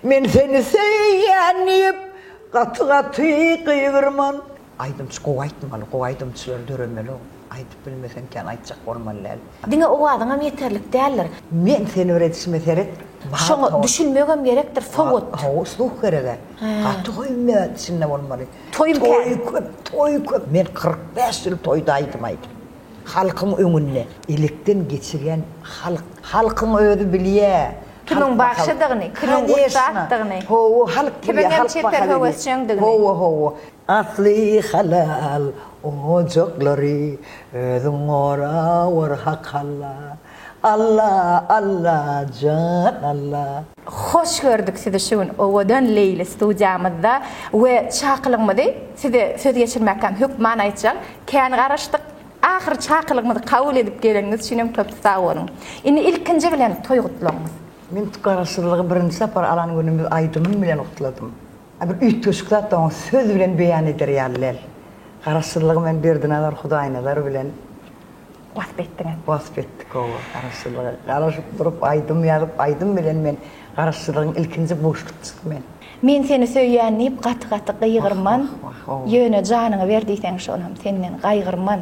Men seni söýýän diýip, gaty-gaty gygyrman. Aýdymçy gowy aýtmaly, gowy aýdymçylar döremeli. Aýdyp bilmeseň kän aýtjak bolmaly däl. Diňe owazyňam ýeterlik däldir. Men seni bir edişime seret. Şoňa düşünmegem gerekdir, sowat. Hawa, sluh gereg-ä. Gaty gowy içinde bolmaly. Toýum kän. Toý köp, toý köp. Men 45 ýyl toýda aýdym aýdym. Halkyň öňünde. Elekden geçirýän halk. Halkyň özi bilýä. Kimiň bagşydygyny, kimiň ussatdygyny. Hawa, halk bilýä, Kimiňem halk çeper baha berýä. höwesjeňdigini. Hawa, hawa. Asly halal ojaklary özüň gorawur Hak Alla. Alla, Alla jan Alla. Hoş gördük sizi şu gün Owadan Leýli studiýamyzda we çakylygymyzy size söz geçirmekkäm hökman aýtjak. Kän garaşdyk. Ahyry çakylygymyzy kabul edip geleniňiz üçin hem köp sag boluň. Indi ilkinji bilen toý gutlagyňyz. Men Garaşsyzlygy birinji sapar alan günümiz aýdymym bilen gutladym. Bir üýtgeşik zat oňa söz bilen beýan eder ýaly däl. Garaşsyzlygy men Berdinazar Hudaýnazar bilen Wasp etdiňiz. Wasp etdik hawa, Garaşsyzlygy. Garaşyp durup aýdym ýazyp, aýdym bilen men Garaşsyzlygyň ilkinji buşlukçysy men. Men seni söýýän diýip gaty-gaty gygyrman, ýöne janyňy ber diýseň şonam senden gaýgyrman.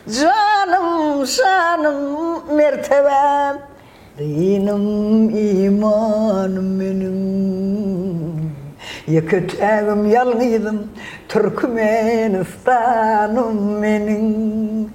Janym, şanym, mertebäm, Dinim, imanym meniň, Ýeke-tägim, ýalňyzym, Türkmenistanym meniň.